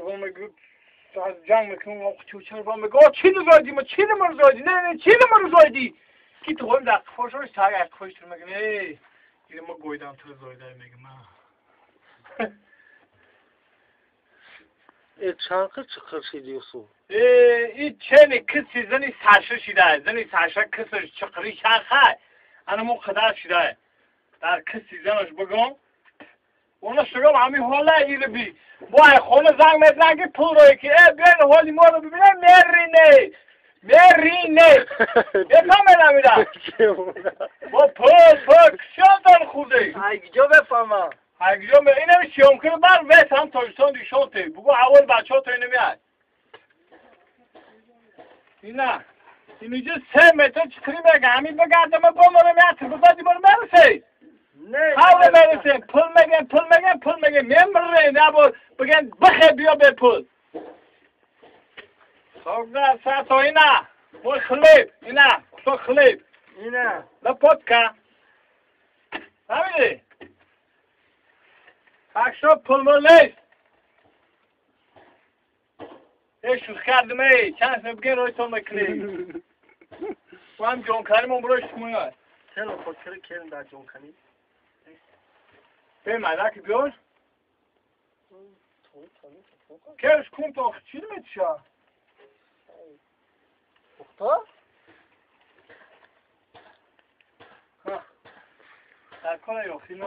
میگه جنگ میکنم چوچر میگه آ چی نزایدی ما چی نمرزایدی نه نه چی نمرزایدی کی تو خودم در قفاش تا قفاش تو میگه ای دیگه ما گویدم تو زایده میگه ما چند چقدر شدی سو؟ این چنی کسی زنی سرشه شده زنی سرشه کسش چقری چرخه انا قدر شده در کسی زنش بگم اونا شگم همی حالا ایره بی با خونه زنگ میزنن که پول روی که ای بیاین حالی ما رو ببینه مرینه مرینه بفهمه نمیدم با پول پول کسیان خورده ایگجا بفهمم ایگجا اینم شیام کنه بر ویس هم تاجستان دیشان تی بگو اول بچه ها تا اینو میاد اینا اینجا 3 متر چکری میگه همین بگردم بمونه میاد بزادی برو مرسه نه حالا مرسه پول میگن پول میگن پول میگن میمره نه با بگن بخه بیا به پول سوگا ساتو اینا мой хлеб اینا кусок хлеб اینا лопатка فهمیدی так что پول مول نیست ای شوخ کردم ای چند سه بگن روی تو میکنی و هم جون کنیم اون برای شما چرا خود کردن در جون کنی به مدرک بیار کرش کن تا چی میتشه پختا در کار یا خیلی